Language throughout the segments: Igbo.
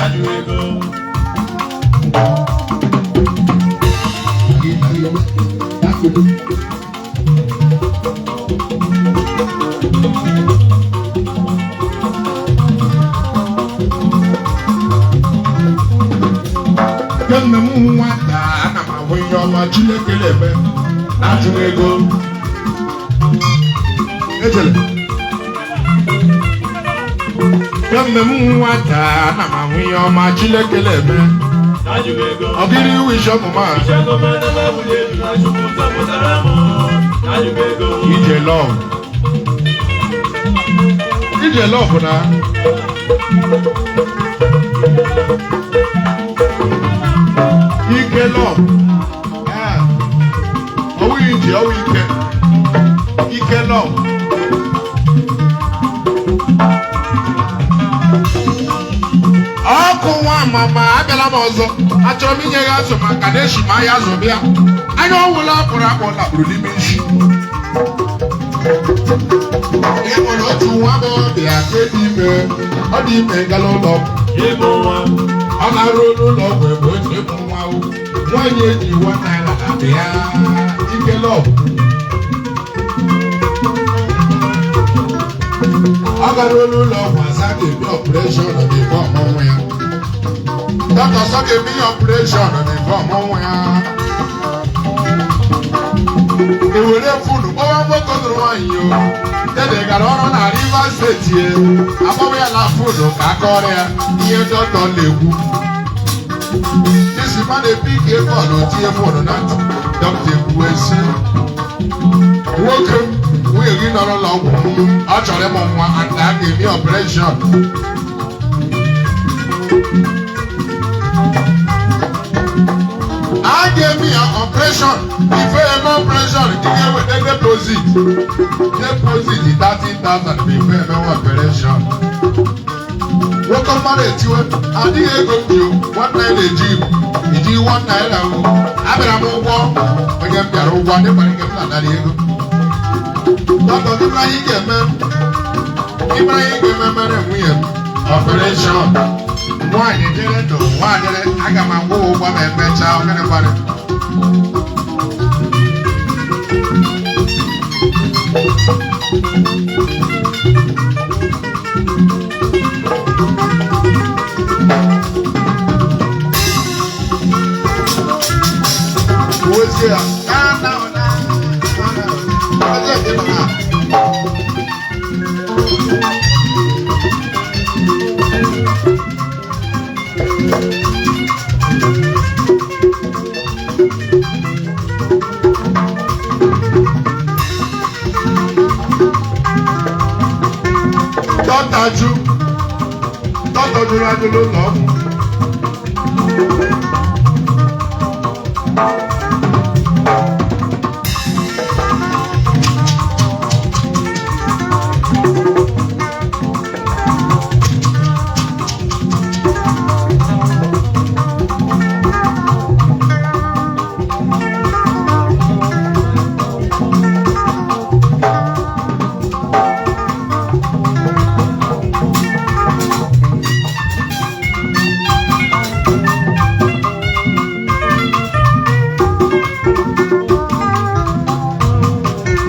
Na-ajụghị ego. Kemgbe m nwata, ana m ahụ ihe ọma Chineke na-eme na-ajụghị ego. Ejele. Kemgbe m nwata, ana m ahụ ihe ọma Chineke na-eme. Na-ajụghị ego. Ọ bụrụ iwu isi ọmụma a, Ichego m ebe m elu na Chukwu zọpụtara m. Na-ajụghị ego. Ije love. Ije love na ike love. Ah. Ọwụ ije, ọwụ ike. Ike love. Ọkụ nwa mama, abịala m ọzọ. Achọrọ m inye gị azụ maka na esi m ahịa azụ bịa. Anya ọwụla akpụrụ akpụ lakpụrụ n'ime isi. E nwere otu nwa agbọghọbịa nke dị ime. Ọ dị ime gala ụlọ ọgwụ. Ịmụ nwa. Ọ na-arụ n'ụlọ ọgwụ ebe o ji ịmụ nwa o. Nwaanyị eji ₦1 na akpa ya. Ike love. Ọ gara ụlọ ọgwụ, asa ga-eme operation before ọmụ nwa ya. Dọkịta sọ ga-eme ya operation before ọmụ nwa ya. Ewere phone kpọwa nwoke nụrụ nwaanyị o. Dede gara ọrụ na Rivers State ye. Akpọwa ya na phone ka akọrọ ya ihe dọkịta na-ekwu. Isi ma na-epick call, tinye phone na ntị dọkịta, ekwuwe sị, "Nwoke m, nwunye gị nọrọ n'ụlọ ọgwụ, ọ chọrọ ịmụ nwa and a ga-eme operation. A ga-eme ya operation. Before eme operation, ị ga-eweta deposit 30,000 before emewe operation." Nwoke mmadụ etiwe, "Adịghị ego m ji o, ₦1 eji iji ₦1 o. Abịara m ụgwọ, onye m bịara ụgwọ dịkwara nke m na-anara ego. Dọkịta, gịnị anyị ga-eme? Ịmara ihe ga-eme mere nwunye m operation." Nwaanyị dịrị ndụ, nwaanyị, aga m akwụ ụgwọ ma emechaa. Ogene kwarị? Wezie ya na na na na na na. Dọkịta jụ, dọkịta jụrụ ajụ n'ụlọ ọgwụ.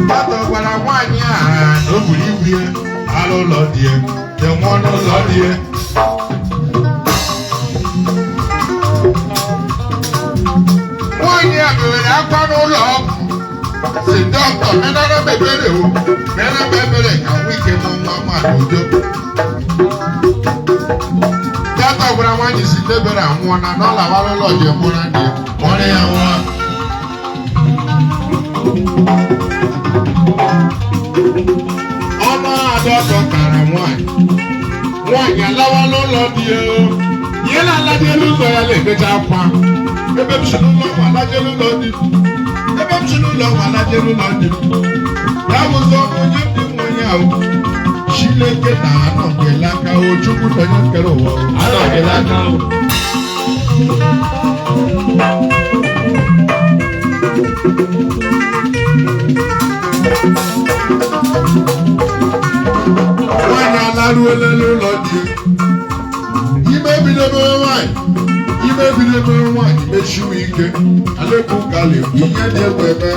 Dọkịta gwara nwaanyị a na o buru ibu ya ala ụlọ di ya, je nwụọ n'ụlọ di ya. Nwaanyị a bere akwa n'ụlọ ọgwụ, si, "Dọkịta, menara m ebere o, mere m ebere ka nwa ike mụ nwa ma n'udo." Dọkịta gwara nwaanyị si debere anwụọ na na ọ lawara ụlọ je mụra di ya, mụọrọ ya nwa. Ọnụ adọtọ kara nwaanyị. Nwaanyị alawa n'ụlọ di ya. Ihe na-alaje n'ụzọ ya na-ebecha akwa, "Ebe m si n'ụlọ ọgwụ alaje n'ụlọ di m, ebe m si n'ụlọ ọgwụ alaje n'ụlọ di m, ya bụzi ọnụ onye m dị m onye ahụ." Chineke na anọgịla aka o. Chukwu na onye kere ụwa o. Anọgịla aka o. Nwaanyị alaruola n'ụlọ di. Ime ebido. Ebido mewe nwaanyị, ime ebido mewe nwaanyị, mechiwe ike. Alekwu ka na-ekwu ihe dị egwu eme.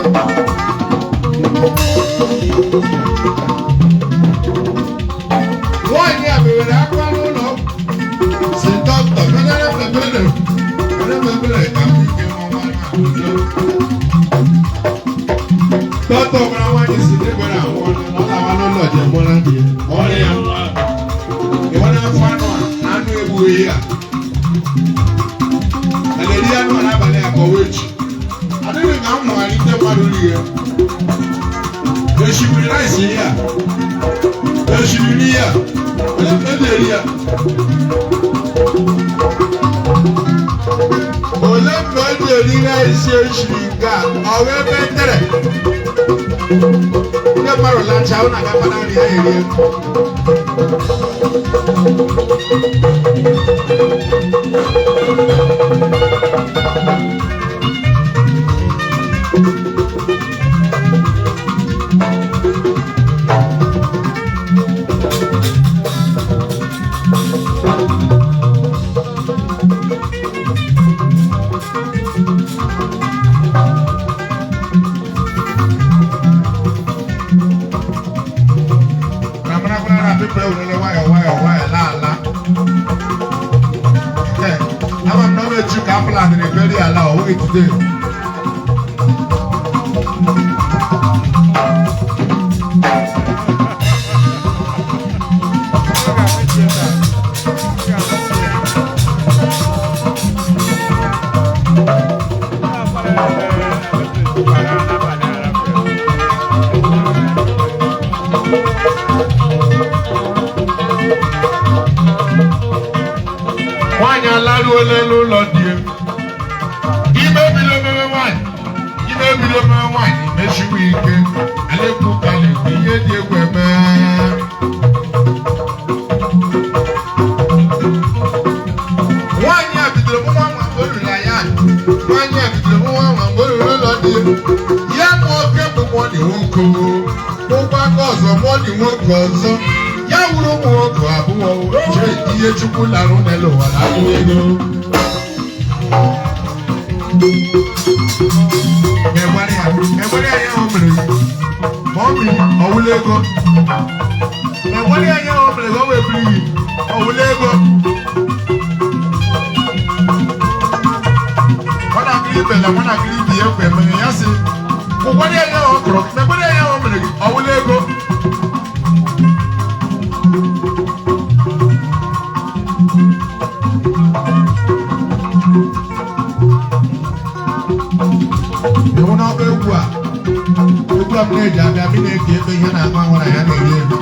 Nwaanyị a mewere akwa n'ụlọ si dọkịta menere mebere mere mebere ka m ike nwa nwaanyị ahụ. Dọkịta gwara nwaanyị si n'egwere anwụọ na ọ na-awa n'ụlọ je mụra di ya. Ọrịa ya ịwa n'afọ anụ a anụ egbughị ya. A na-eri anụ a n'abalị a ka ọ wee chi. Adịghị ka m malite mmadụ rie. Eshibiri rice ihe a. Eshibiri ihe a. Ole mgbe e eri ya? Ole mgbe e ji eri rice eshiri nke a? Ọ wee ebe tere. Ndị mmadụ lacha, ọ na-agakwa naanị ya erie. Na mara na pepere werele nwayọọ nwayọọ nwayọọ laala. Ee, ama m na ọ na-echu ka a planịrị beri ala ọ nweghị today. Nwaanyị alaruola n'ụlọ di ya. Ime bido mewe nwaanyị, ime bido mewe nwaanyị, mechiwe ike. Alekwu ka na-ekwu ihe dị egwu eme. Nwaanyị a bidoro mụwa nwa mgbe o ruru ya. Nwaanyị a bidoro mụwa nwa mgbe o ruru ụlọ di ya. Ya mụọ oke bụ mụọ dị nwoke, ụgbọ aka ọzọ mụọ dị nwoke ọzọ. Ya wuru ụmụ nwoke abụọ. Chee ihe Chukwu larụ n'elu ụwa na agụ ego. Megwara ya, megwara ya ya o mere gị. Ma ọ miri ọwụla ego. Megwara ya ya o mere gị, o wee biri gị ọwụla ego. Nwatakịrị ibe na nwatakịrị ibe ya ekwe mere ya sị, "Kwụkwara ya ya ọ kụrụ, mekwara ya ya o mere gị, ọwụla ego." Ịhụ n'ọba egwu a, egwu a m na-eji abịa, m na-eke ebe ihe na-agụ ahụ na ya na-eri elu.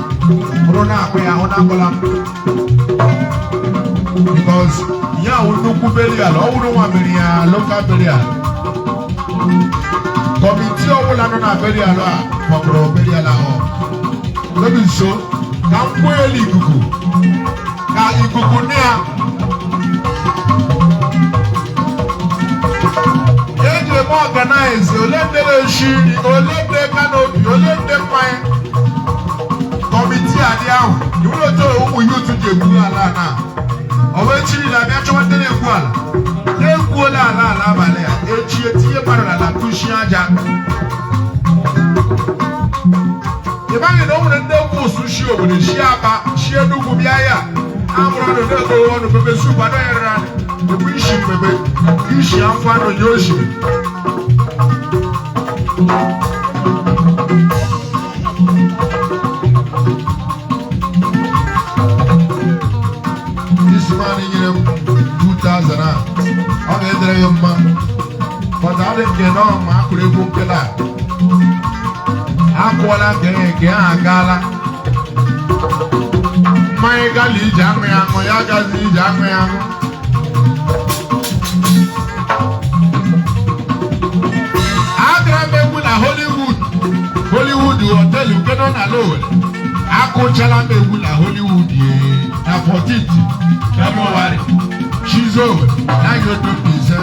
Bụrụ na-akụ ya ahụ na-akpọla m. Because ya wụ nnukwu burial, ọ wụrụ nwa mere ya local burial. Committee ọbụla nọ na burial a kpọkọrọ burial ahụ. N'obi nso, ka m kwụọ elu ikuku, ka ikuku nụ ya. Eji eme organize ole ndị na-eshi nri, ole ndị canopy, ole ndị mmanya. Committee adị ahụ, iwere otu ụmụ youth ji egwu ala na. Ọ wee chiri na abịa chọwa ndị na-egwu ala. Na-egwuola ala ala abalị a, echi etinye mmadụ n'ala kụchie aja. Ị maghị na o nwere ndị egwu ụsụ shi obodo, shi Aba, shi Enugwu bịa ya. Amụrụ ọnụ na-egowe ọnụ pepper soup anaghị erere anị. Ekwu ishi mmemme, ishi afọ anụ nye oshiri. This man nyere m 2000 a, ọ ga-edere ya mma. But adị nke nọ ma akụrụ egwu nkele a. Akụọla nke ya nke ha agaala. Mmanya gala ije aṅụ ya aṅụ, ya agazi ije aṅụ ya aṅụ. Agara m egwu na Hollywood, Hollywood Hotel nke nọ na Owerri. Akụchala m egwu na Hollywood yee, na 14th February. Chizo Owerri, na yoto Mbaise.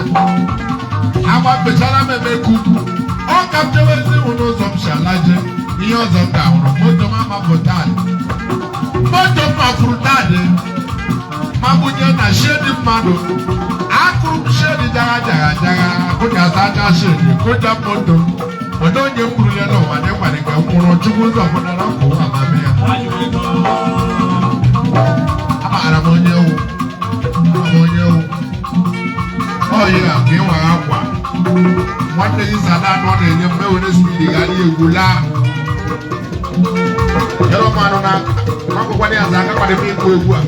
Agbapechara m ebe ukwu. Ọ ka m chewezi hụ n'ụzọ m si alaje. Ihe ọzọ m ga-ahụrụ, moto m amapụ taadị. Moto m mafuru taadị. Magbunye na shedi mmadụ. Akụrụ m shedi jagha jagha jagha, kụja sacha shedi, kụja moto. Ọdọ onye m gburu ya n'ụwa dị kwara ka m nwụrụ. Chukwu ụzọ pụtara ọkụ amami ya. Amaara m onye ewu, ama m onye ewu. Ọ yi ka ị nwere akwa. Nwanne gị sada anụ ọ na-enye m ewere spidi ghara egwu laa. Yọrọ m anụ n'aka, akwụkwọ ya aza aka kwadebe ịkụ egwu a.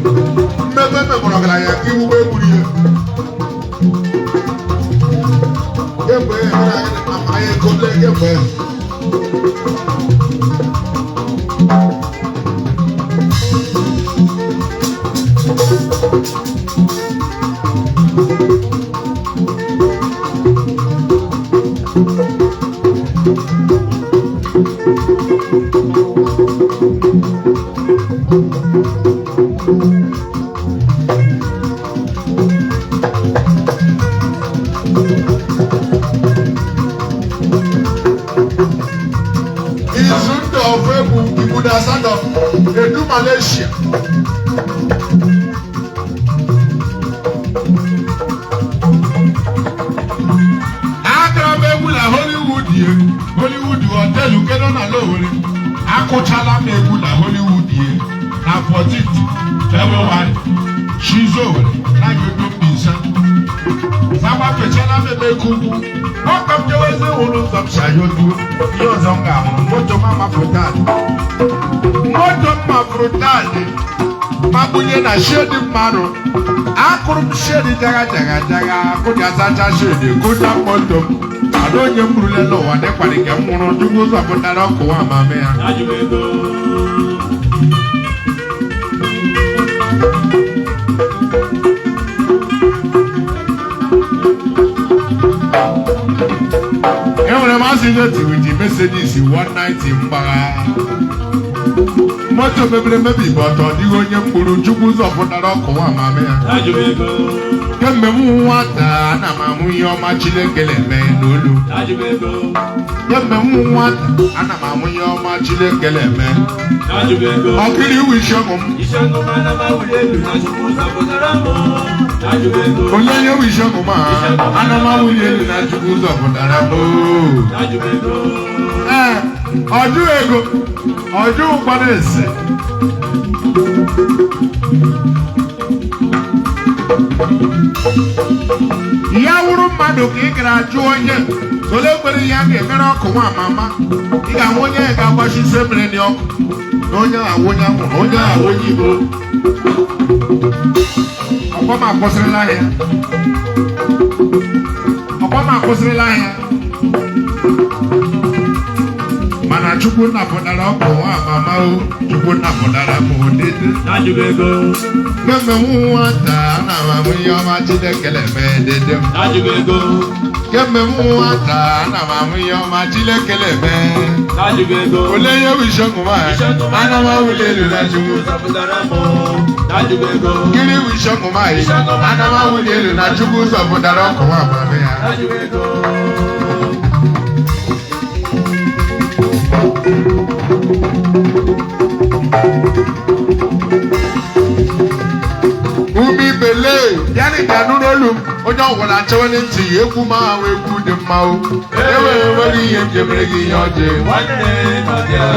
Mmemme mekọrọ ọgaranya ka iwuwe egburu ya. Kemgbe anyị ekole kemgbe. Izu ndụ ọfụ egwu Ibudo Asatọ Edu Malaysia. Agara m egwu na Hollywood ye, Hollywood họteelụ nke nọ na Lowere. Akụchala m egwu na Hollywood ye na 14th February. Shizo Owerri na Yodo Mbaise. Zagbapechala m ebe ugwu. Ọka m jewezi hụrụ ụzọ m si ayodu. Ihe ọzọ m ga-ahụ, moto m amapụ taadị. Moto m mapụrụ taadị. Magbunye na shedi mmadụ. Akụrụ m shedi jagha jagha jagha, kụja sacha shedi, kụja moto m. Ada onye m rule n'ụwa dịkwara nke m nwụrụ. Chukwu ụzọ pụtara ọkụ nwa amami ya. Enwere m accident with the Mercedes 190 mgbagha. Moto mebiri emebi bụ ọtọ dịghị onye mkpụrụ. Chukwu ụzọ pụtara ọkụ nwa amami ya. Kemgbe m nwata, ana m ahụ ihe ọma Chineke na-eme n'olu. Kemgbe m nwata, ana m ahụ ihe ọma Chineke na-eme. Ọkịrị iwu isi ọṅụ m. Onye onye iwu isi ọṅụ m a, ana m awụli elu na Chukwu ụzọ pụtara m. Ee, ọjụ ego, ọjụ ụkwara ese. Ya wụrụ mmadụ ka ị gara jụọ onye ole kwere ihe a ga-emere ọkụ nwa mama, ị ga-ahụ onye ga-agbachise mmiri n'ọkụ na onye ahụ onye anwụrụ, onye ahụ onye igbo. Ọkwa m akwụsịrịla ahịa, ọkwa m akwụsịrịla ahịa, mana Chukwu napụtara ọkụ nwa mama o. Chukwu napụtara m odede. Kemgbe m nwata, ana m ahụ ihe ọma Chineke na-eme dede m. Kemgbe m nwata, ana m ahụ ihe ọma Chineke na-eme. Olee ihe bụ isiokwu m a? Ana m awụli elu na Chukwu. Gịnị bụ isiokwu m a? Ana m awụli elu na Chukwu zọpụtara ọkụ nwa amami ya. Ume ibele bịanị bịa nụrụ olu m. Onye ọgwụla achọwele ntị ya egwu m ahụ egwu dị mma o. Enwere nwere ihe njemere gị ihe ọjọọ.